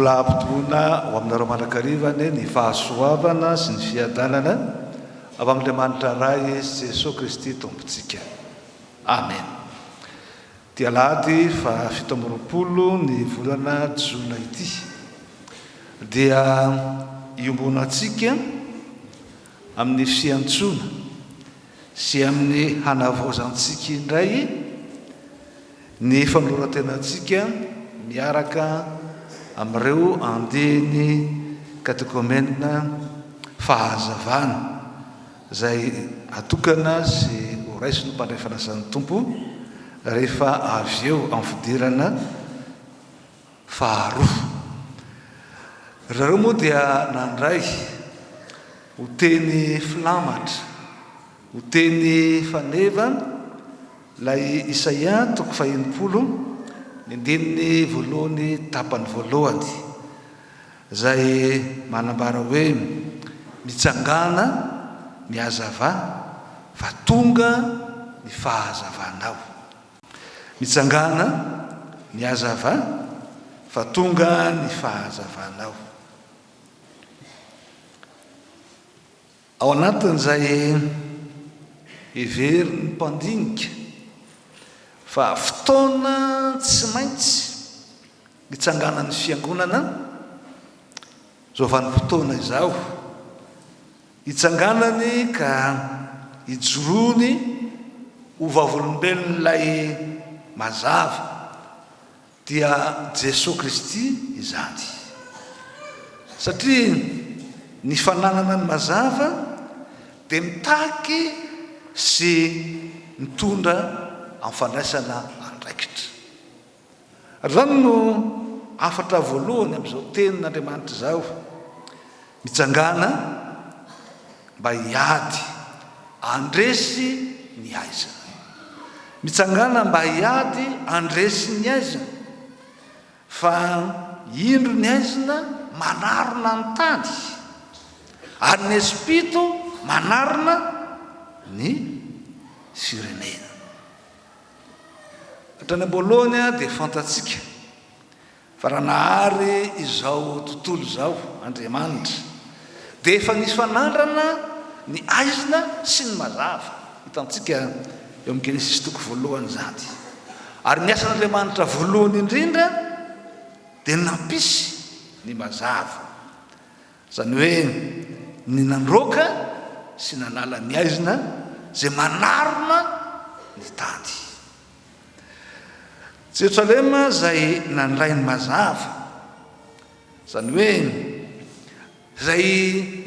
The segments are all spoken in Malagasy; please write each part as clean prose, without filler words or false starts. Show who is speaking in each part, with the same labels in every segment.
Speaker 1: Mbola hampitomboina ho aminareo mandrakariva anie ny fahasoavana sy ny fiadanana avy amin'Andriamanitra Ray sy Jesoa Kristy Tompontsika. Amena. Ity alahady faha 27 ny volana jona ity dia iombonantsika amin'ny fiantsoana sy amin'ny hanavaozantsika indray ny fanoloran-tenantsika miaraka amin'ireo andiany katekomena fahazavana izay hatokana sy horaisin'ny mpandray fanasan'ny Tompo rehefa avy eo amin'ny fidirana faharoa. Ry zareo moa dia nandray ho teny filamatra, ho teny faneva ilay Isaia toko faha-60, ny andininy voalohany tapany voalohany, izay manambara hoe, Mitsangàna, mihazavà, fa tonga ny fahazavanao. Mitsangàna, mihazavà, fa tonga ny fahazavanao. Ao anatin'izay heverin'ny mpandinika fa fotoana tsy maintsy hitsanganan'ny Fiangonana izao vanim-potoana izao, hitsanganany ka hijoroany ho vavolombelon'ilay mazava, dia Jesoa Kristy izany. Satria ny fananana ny mazava dia mitaky sy mitondra amin'ny fandraisana andraikitra. Ary izany no hafatra voalohany amin'izao tenin'Andriamanitra izao, Mitsangàna mba hiady handresy ny haizina. Mitsangàna mba hiady handresy ny haizina, fa indro ny haizina manarona ny tany, ary ny haizim-pito manarona ny firenena. Hatrany am-boalohany dia fantatsika fa raha nahary izao tontolo izao Andriamanitra dia efa nisy fanandrana ny aizina sy ny mazava. Hitantsika eo amin'ny Genesisy toko voalohany izany. Ary ny asan'Andriamanitra voalohany indrindra dia ny nampisy ny mazava. Izany hoe ny nandroaka sy nanala ny aizina izay manarona ny tany. Jerosalema izay nandray ny mazava, izany hoe izay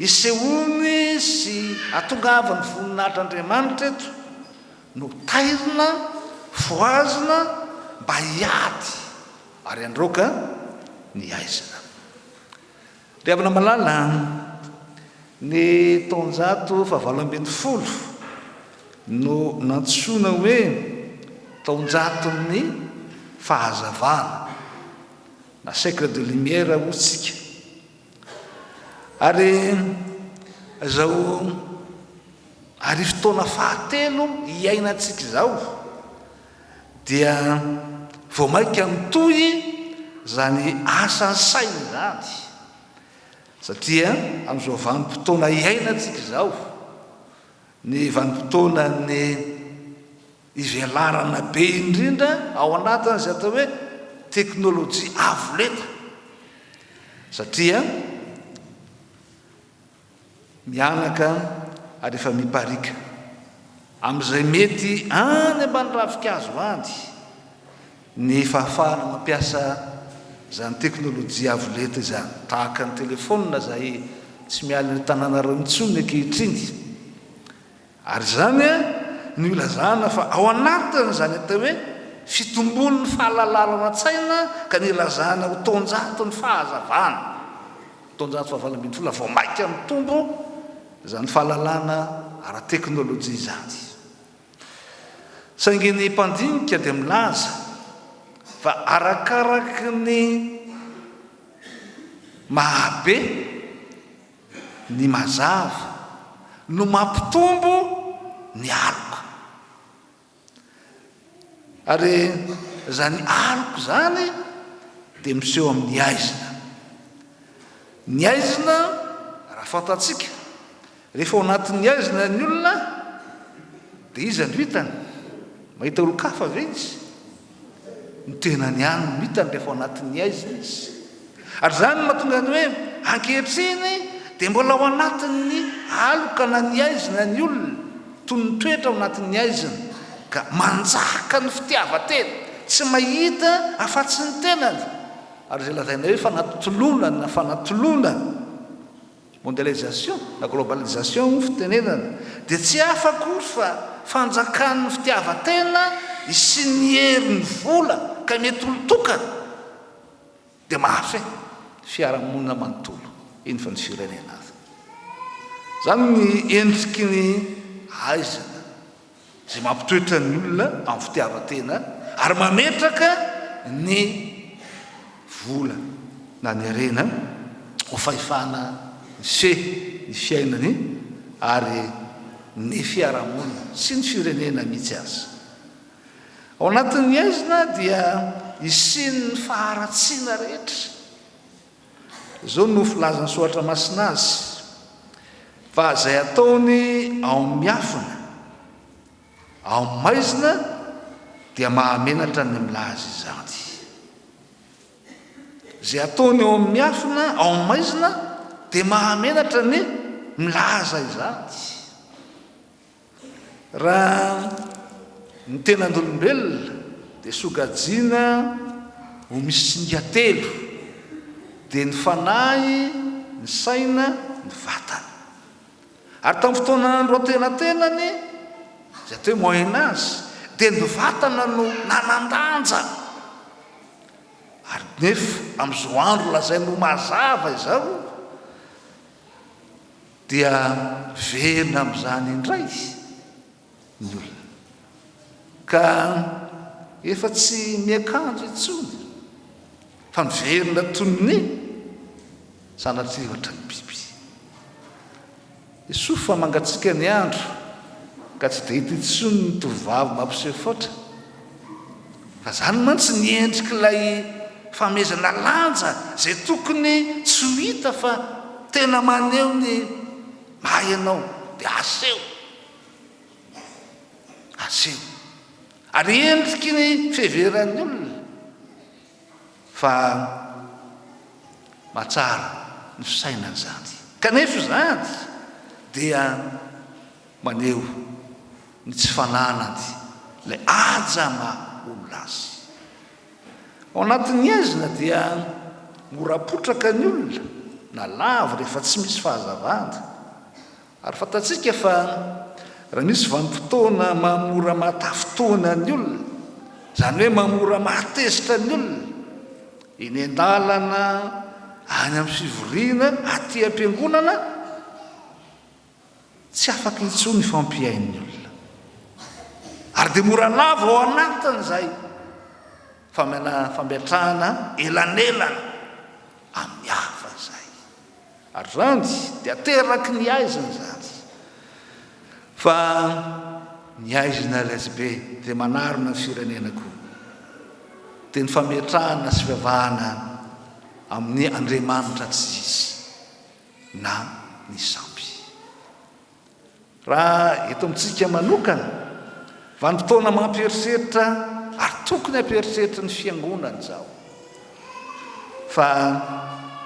Speaker 1: isehoany sy ahatongavan'ny voninahitr'Andriamanitra eto no tairina, fohazina mba hiady ary handroaka ny aizina. Ry havana malala, ny taonjato fahavalo ambinifolo no nantsoina hoe taonjaton'ny fahazavana na siècle de lumière hoy tsika. Ary izao arivotaona fahatelo iainantsika izao dia vao mainka mitohy izany asan'ny saina izany, satria amin'izao vanim-potoana iainantsika izao, ny vanim-potoanan'ny ivelarana be indrindra ao anatin'izay atao hoe teknolojia avo lenta, satria Mianaka ary efa mipariaka amin'izay mety any ambany ravinkazo any ny fahafahana mampiasa izany teknolojia avo lenta izany, tahaka ny telefaonina izay tsy miala ny tanànareo intsony ankehitriny. Ary izany no ilazana fa ao anatin'izany atao hoe fitombon'ny fahalalana tsaina ka nilazana ho taonjaton'ny fahazavana. Taonjato fahavalo ambinifolo vao mainka mitombo izany fahalalana ara-teknolojia izany. Saingy ny mpandinika dia milaza fa arakaraky ny mahabe ny mazava no mampitombo ny aloka. Ary izany aloka izany dia miseho amin'ny haizina. Ny aizina, raha fantatsika, rehefa ao anatin'ny aizina ny olona dia iza no hitany? Mahita olon-kafa ve izy? Ny tenany ihany no hitany rehefa ao anatin'ny aizina izy. Ary izany no mahatonga ny hoe ankehitriny dia mbola ao anatin'ny aloka na ny aizina ny olona, toy ny mitoetra ao anatin'ny aizina, ka manjaka ny fitiavan-tena, tsy mahita afa-tsy ny tenany. Ary izay lazaina hoe fanatontoloana na fanatoloana, mondialisation na globalisation moa fitenenana, dia tsy hafa akory fa fanjakan'ny fitiavan-tena sy ny herin'ny vola ka mety olon-tokana dia mahafehy ny fiarahamonina manontolo, eny fa ny firenena aza. Izany ny endriky ny haizina. Izay mampitoetra ny olona amin'ny fitiavan-tena ary mametraka ny vola na ny harena ho fahefana mifehy ny fiainany ary ny fiarahamonina sy ny firenena mihitsy aza. Ao anatin'ny haizina dia isian'ny faharatsiana rehetra. Izao no filazan'ny Soratra Masina azy, Fa izay ataony ao amin'ny miafina, ao amin'ny maizina, dia mahamenatra ny milaza izany. Izay ataony ao amin'ny miafina, ao amin'ny maizina, dia mahamenatra ny milaza izany. Raha ny tenan'olombelona dia sokajiana ho misy singa telo, dia ny fanahy, ny saina, ny vatana. Ary tamin'ny fotoana andro antenatenany, izay atao hoe moyen âge, dia ny vatana no nanan-danja. Ary nefa amin'izao andro lazainy ho mazava izao, Dia miverina amin'izany indray ny olona. Ka efa tsy miakanjo intsony fa miverina toy ny sanatria ohatran'ny biby. Soa fa mangatsiaka ny andro ka tsy dia hita intsony ny tovovavy mampiseho foatra. Fa izany mantsy ny endrik'ilay fanomezana lanja izay tokony tsy ho hita fa tena maneho ny maha ianao dia aseho. Aseho. Ary endriky ny fiheveran'ny olona fa mahatsara ny fisainana izany. Kanefa izany dia Maneho ny tsy fananany ilay haja maha olona azy. Ao anatin'ny haizina dia mora potraka ny olona na lavo rehefa tsy misy fahazavana. Ary fantatsika fa raha misy vanim-potoana maha mora mahatafintohina ny olona, izany hoe maha mora mahatezitra ny olona, eny an-dalana, any amin'ny fivoriana, aty am-piangonana, Tsy afaka intsony hifampihaino ny olona. Ary dia mora lavo ao anatin'izay fametrahana elanelana amin'ny hafa izay. Ary izany dia ateraky ny haizina izany. Fa ny haizina LSB dia manarona ny firenena koa. Dia ny fametrahana sy fivavahana amin'ny Andriamanitra tsy izy. na ny sampy. Raha eto amintsika manokana, vanim-potoana mampieritreritra ary tokony hampieritreritra ny Fiangonana izao. Fa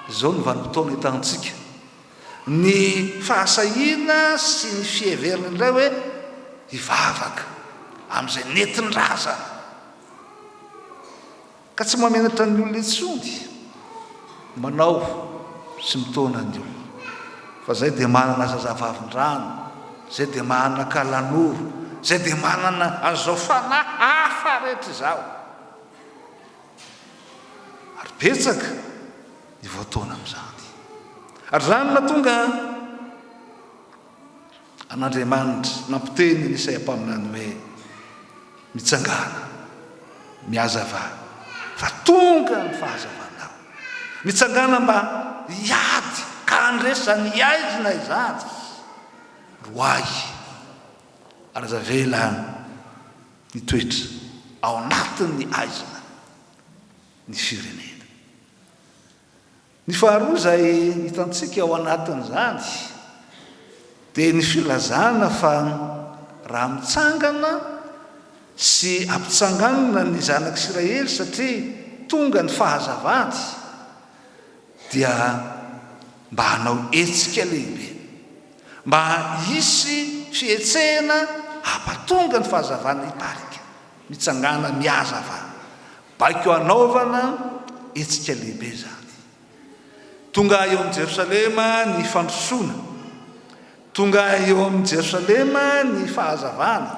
Speaker 1: izao no vanim-potoana hitantsika ny fahasahiana sy ny fiheverana indray hoe hivavaka amin'izay nentin-drazana. Ka tsy mahamenatra ny olona intsony ny manao sy mitaona ny olona. Fa zay dia manana zazavavindrano, zay dia manana kalanoro, zay dia manana an'izao fanahy hafa rehetra izao. Ary betsaka ny voataona amin'izany. Ary izany no nahatonga an'Andriamanitra nampiteny an'i Isaia mpaminany hoe, Mitsangàna, mihazavà, fa tonga ny fahazavanao. Mitsangàna mba hiady ka handresy izany haizina izany. Roahy ary aza avela hitoetra ao anatin'ny haizina ny firenena. Ny faharoa izay hitantsika ao anatin'izany dia ny filazana fa raha mitsangana sy ampitsanganina ny zanak'Isiraely satria tonga ny fahazavany dia mba hanao hetsika lehibe, mba hisy fihetsehana hampatonga ny fahazavana hiparika. Mitsangàna mihazava. Baiko hanaovana hetsika lehibe izany. Tonga eo amin'i Jerosalema ny fandrosoana. Tonga eo amin'i Jerosalema ny fahazavana.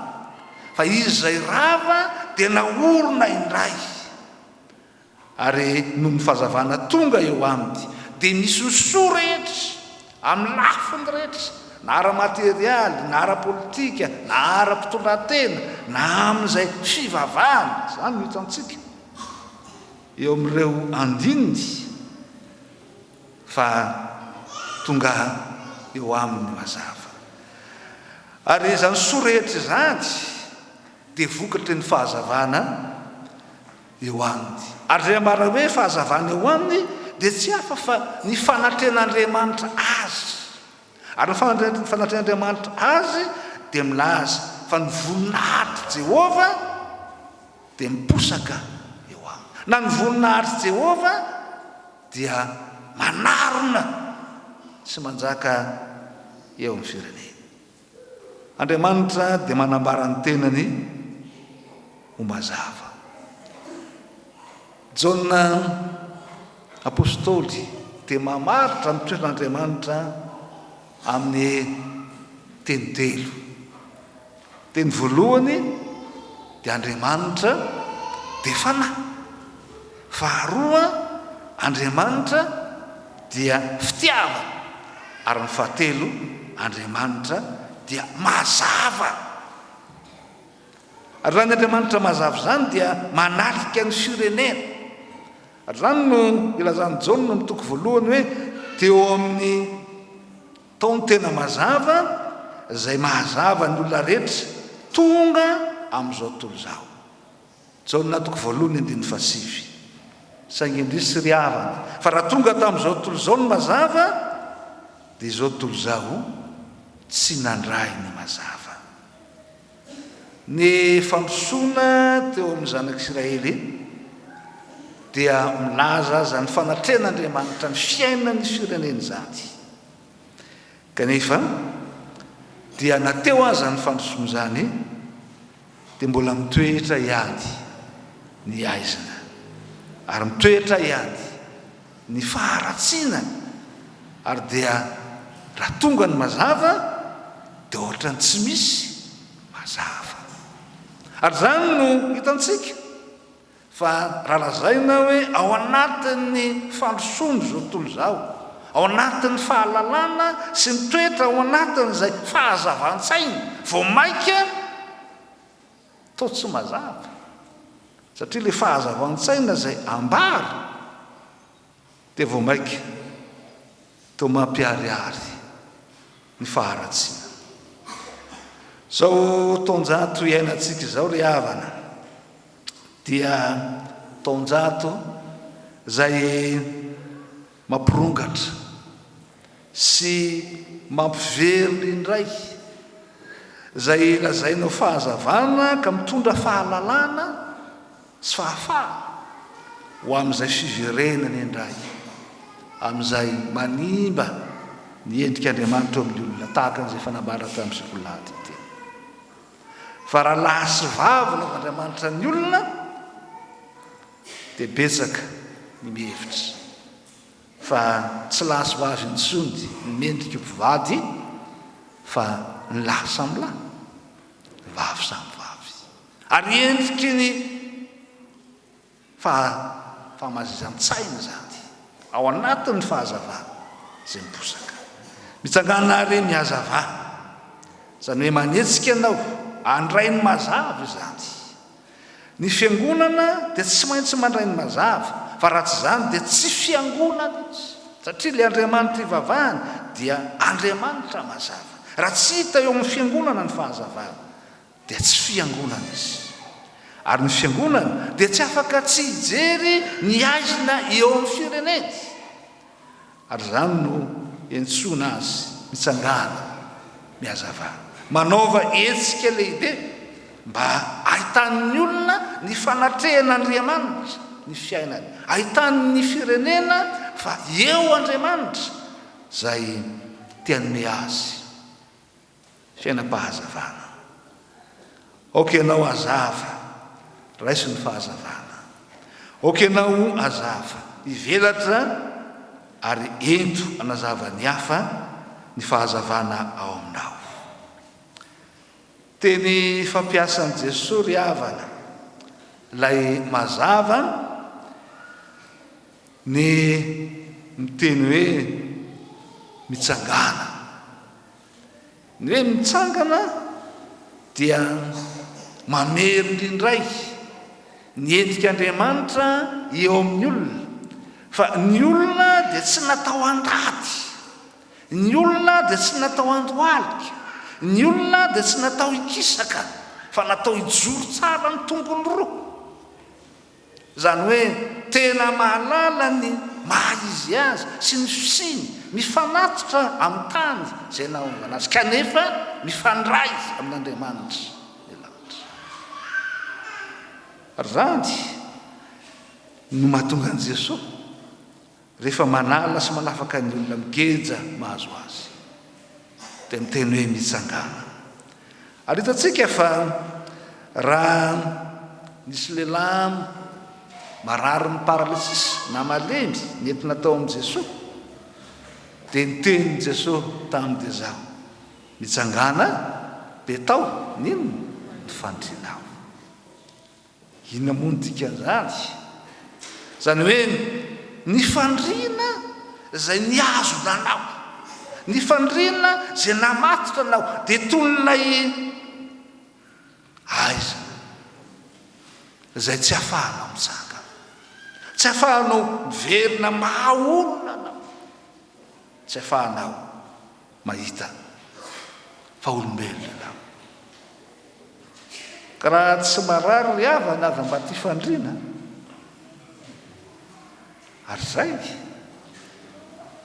Speaker 1: Fa izy izay rava dia naorina indray. Ary noho ny fahazavana tonga eo aminy, dia misy ny soa rehetra, amin'ny lafiny rehetra, na ara-materialy, na ara-politika, na ara-pitondrantena, na amin'izay fivavahana. Izany no hitantsika eo amin'ireo andininy fa tonga eo aminy ny mazava. Ary izany soa rehetra izany dia vokatry ny fahazavana eo aminy. Ary izay ambara hoe fahazavana eo aminy dia tsy hafa fa ny fanatren'Andriamanitra azy. Ary ny fanatren'Andriamanitra azy dia milaza fa ny voninahitr'i Jehovah dia miposaka eo aminy. Na ny voninahitr'i Jehovah dia manarona sy manjaka eo amin'ny firenena. Andriamanitra dia manambara ny tenany ho mazava. Jaona Apostoly dia mamaritra ny toetran'Andriamanitra amin'ny teny telo. Teny voalohany dia Andriamanitra dia fanahy. Faharoa, Andriamanitra dia fitiavana. Ary ny fahatelo, Andriamanitra dia mazava. Ary izany Andriamanitra mazava izany dia manatrika ny firenena. Ary izany no ilazan'i Jaona amin'ny toko voalohany hoe teo amin'ny Tao ny tena mazava izay mahazava ny olona rehetra tonga amin'izao tontolo izao. Jaona toko voalohany andininy fahasivy. Saingy indrisy ry havana, fa raha tonga tamin'izao tontolo izao ny mazava, dia izao tontolo izao tsy nandray ny mazava. Ny fandrosoana teo amin'ny zanak'Isiraely dia milaza izany fanatrehan'Andriamanitra ny fiainan'ny firenena izany. Kanefa dia na teo aza ny fandrosoana izany dia mbola mitoetra ihany ny haizina ary mitoetra ihany ny faharatsiana ary dia raha tonga ny mazava dia ohatran'ny tsy misy mazava. Ary izany no hitantsika fa raha lazaina hoe ao anatin'ny fandrosoana izao tontolo izao, ao anatin'ny fahalalana sy ny toetra ao anatin'izay fahazavan-tsaina vao mainka toa tsy mazava satria ilay fahazavan-tsaina izay ambara dia vao mainka toa mampiharihary ny faharatsiana. Izao taonjato iainantsika izao ry havana dia taonjato izay mampirongatra sy mampiverina indray izay lazaina ho fahazavana ka mitondra fahalalana sy fahafahana ho amin'izay fiverenana indray amin'izay manimba ny endrik'Andriamanitra eo amin'ny olona tahaka an'izay efa nambara tamin'ny sekoly lahady teo. Fa raha lahy sy vavy nataon'Andriamanitra ny olona dia betsaka ny mihevitra fa tsy lahy sy vavy intsony ny mendrika ho mpivady fa ny lahy samy lahy, ny vavy samy vavy. Ary endriky ny fahamazizan-tsaina izany ao anatin'ny fahazavana izay miposaka. Mitsangàna àry mihazava, izany hoe manetsika anao handray ny mazava izany. Ny fiangonana dia tsy maintsy mandray ny mazava, fa raha tsy izany dia tsy fiangonana izy, satria ilay Andriamanitra ivavahany dia Andriamanitra mazava. Raha tsy hita eo amin'ny fiangonana ny fahazavana, dia tsy fiangonana izy. Ary ny fiangonana dia tsy afaka tsy hijery ny haizina eo amin'ny fireneny. Ary izany no iantsoana azy, mitsangàna, mihazavà. Manaova hetsika lehibe mba hahitan'ny olona ny fanatrehan'Andriamanitra ny fiainany, hahitan'ny firenena fa eo Andriamanitra izay te hanome azy fiainam-pahazavana. Aoka ianao hazava, raiso ny fahazavana. Aoka ianao hazava, hivelatra ary ento hanazava ny hafa ny fahazavana ao aminao. Teny fampiasan'i Jesoa ry havana, ilay mazava ny miteny hoe mitsangàna. Ny hoe mitsangana dia mamerina indray ny endrik'Andriamanitra eo amin'ny olona, fa ny olona dia tsy natao handady, ny olona dia tsy natao handohalika, ny olona dia tsy natao hikisaka, fa natao hijoro tsara ny tongony roa. Izany hoe tena mahalala ny maha izy azy sy ny fisiany, mifanatitra amin'ny tany izay nahaovana azy, kanefa mifandray amin'Andriamanitra ny lanitra. Ary izany no mahatonga an'i Jesoa Rehefa manala sy manafaka ny olona migeja mahazo azy, dia miteny hoe mitsangàna. Ary hitantsika fa raha nisy lehilahy mararin'ny paralysis na malemy nentina tao amin'i Jesoa, dia ny tenin'i Jesoa taminy dia izao, mitsangàna, betao ny inona? Ny fandrianao. Inona moa no dikan'izany? Izany hoe ny fandriana izay nihazona anao, ny fandriana izay namatotra anao, dia toy ilay aizina izay tsy ahafahanao mitsangana, tsy ahafahanao miverina maha olona anao, tsy ahafahanao mahita fa olombelona ianao. Ka raha tsy marary ry havana aza mba tia fandriana. Ary izay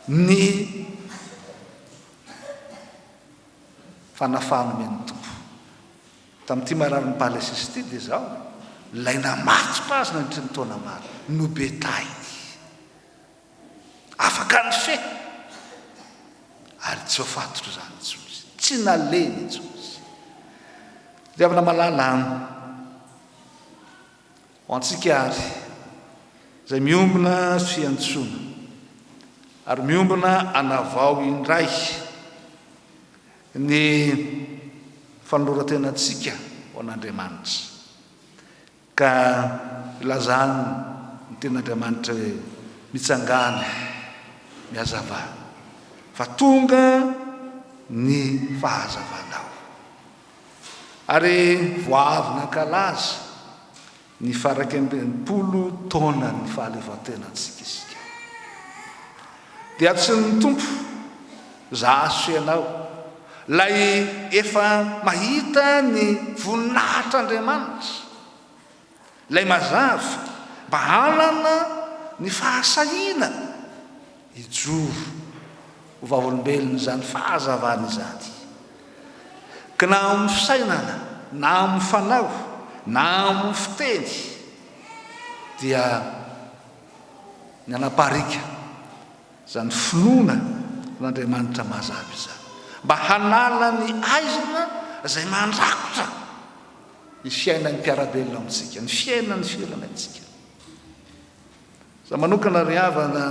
Speaker 1: ny fanafahana omen'ny Tompo. Tamin'ity mararin'ny Palesisy ity dia izao, ilay namatotra azy nandritry ny taona maro, nobetahiny. Afaka nifehy ary tsy voafatotra izany intsony izy. Tsy nalemy intsony izy. Ry havana malala an, ho antsika ary izay miombona fiantsoana ary miombona hanavao indray ny fanoloran-tenantsika ho an'Andriamanitra. Ka ilazany ny tenin'Andriamanitra hoe, Mitsangàna, mihazavà, fa tonga ny fahazavanao. Ary vao avy nankalaza ny faha-61 taonan'ny fahaleovantenantsika isika. Dia tsy ny Tompo, izaho sy ianao, ilay efa mahita ny voninahitr'Andriamanitra, ilay mazava, mba hanana ny fahasahiana hijoro ho vavolombelon'izany fahazavana izany. Ka na amin'ny fisainana, na amin'ny fanao, na amin'ny fiteny, dia ny hanapariaka izany finoana an'Andriamanitra mazava izany, mba hanala ny aizina izay mandrakotra ny fiainan'ny mpiara-belona amintsika, ny fiainan'ny firenentsika. Izaho manokana ry havana,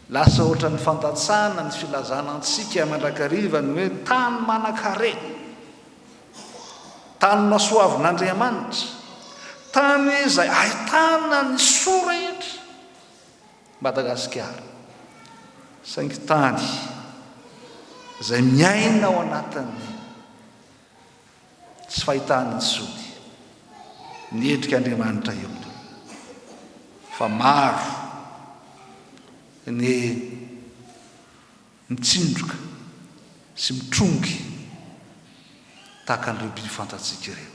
Speaker 1: lasa ohatran'ny fandatsana ny filazana antsika mandrakariva ny hoe tany manan-karena. Tany nasoavin'Andriamanitra, tany izay ahitana ny soa rehetra, Madagasikara, saingy tany izay miaina ao anatin'ny tsy fahitana intsony ny endrik'Andriamanitra eo amin'ny olona, fa maro ny Mitsindroka sy mitrongy tahaka an'ireo biby fantatsika ireo.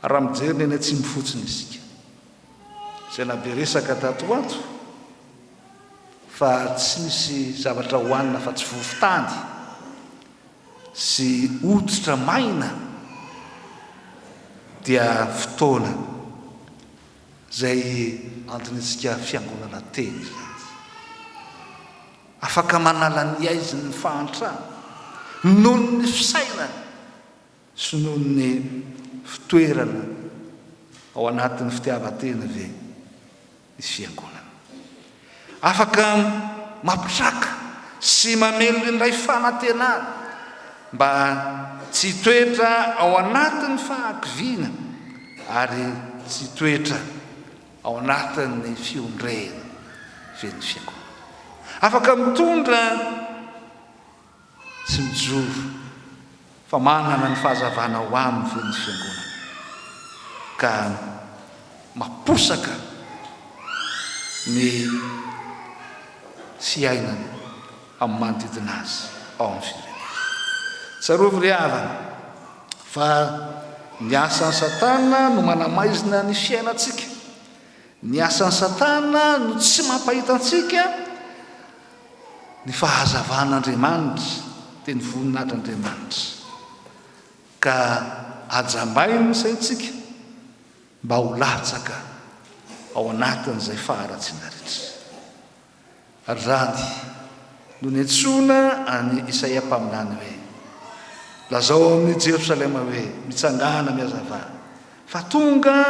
Speaker 1: Ary raha mijery ny eny atsimo fotsiny isika, izay nabe resaka tato ho ato, Fa tsy misy zavatra hohanina afa-tsy vovon-tany sy hoditra maina dia fotoana izay antonitsika fiangonana teny izany. Afaka manala ny haizin'ny fahantrana noho ny fisainana sy noho ny fitoerana ao anatin'ny fitiavan-tena ve ny Fiangonana. Afaka mampitraka sy mamelona indray fanantenana mba tsy hitoetra ao anatin'ny fahakiviana ary tsy hitoetra ao anatin'ny fiondrehana ve ny Fiangonana. Afaka mitondra Tsy mijoro fa manana ny fahazavana ao aminy ve ny Fiangonana ka maposaka ny fiainany amin'ny manodidina azy ao amin'ny firenena? Tsarovy ry havana fa ny asan'i Satana no manamaizina ny fiainantsika. Ny asan'i Satana no tsy mampahita antsika Ny fahazavan'Andriamanitra dia ny voninahitr'Andriamanitra, ka ajambainy ny saintsika mba ho latsaka ao anatin'izay faharatsiana rehetra. Ary izany no niantsoana an'i Isaia mpaminany hoe, Lazao amin'i Jerosalema hoe, Mitsangàna, mihazavà, fa tonga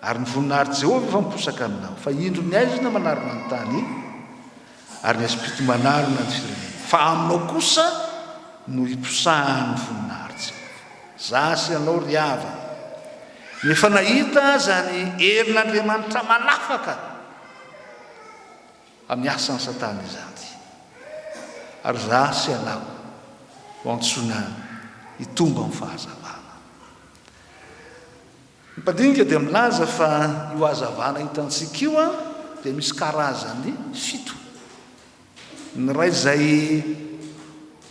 Speaker 1: ary ny voninahitr'i Jehovah efa miposaka aminao, fa indro ny haizina manarona ny tany, Ary ny hasim-pito manarona ny firenena. Fa aminao kosa no hiposahan'ny voninahitr'i Jehovah. Izaho sy ianao, ry havana, no efa nahita izany herin'Andriamanitra manafaka amin'ny asan'i Satana izany. Ary izaho sy ianao no antsoina hitombo amin'ny fahazavana. Ny mpandinika dia milaza fa io hazavana hitantsika io dia misy karazany fito. Ny iray izay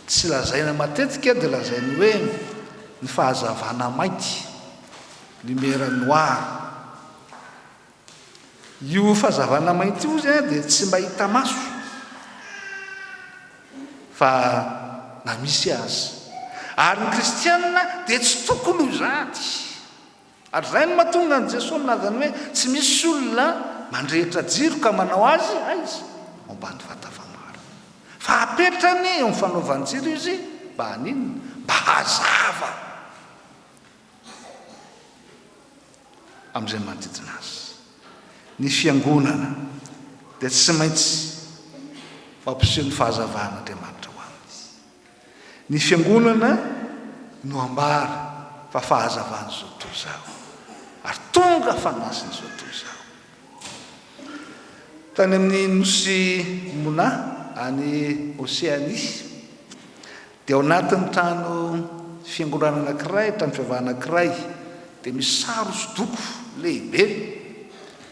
Speaker 1: tsy lazaina matetika dia lazainy hoe ny fahazavana mainty, lumière noire. Io fahazavana mainty io izy dia tsy mba hita maso fa na misy aza. Ary ny kristiana dia tsy tokony ho izany. Ary izay no mahatonga an'i Jesoa milaza ny hoe tsy misy olona mandrehitra jiro ka manao azy aiza? Ao ambany vata famarana. Fa apetrany eo amin'ny fanaovan-jiro izy mba haninona? Mba hazava. amin'izay manodidina azy. Ny fiangonana dia tsy maintsy mampiseho ny fahazavan'Andriamanitra ho aminy. Ny fiangonana no ambara fa fahazavan'izao tontolo izao ary tonga fanasin'izao tontolo izao. Tany amin'ny nosy Mona any Océanie Dia ao anatin'ny trano fiangonana anankiray, trano fivavahana anankiray, dia misy sary hosodoko lehibe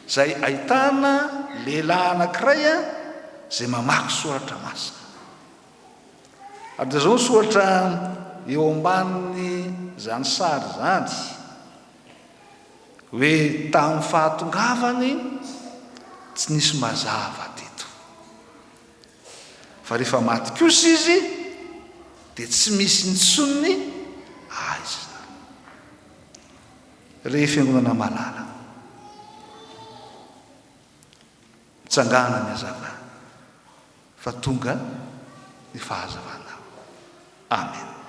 Speaker 1: izay ahitana lehilahy anankiray izay mamaky soratra masina. Ary dia izao ny soratra eo ambanin'izany sary izany, hoe tamin'ny fahatongavany tsy nisy mazava teto. Fa rehefa maty kosa izy dia tsy misy intsony ny aizina. Ry Fiangonana malala, mitsangàna ny hazavana, fa tonga ny fahazavanao. Amen.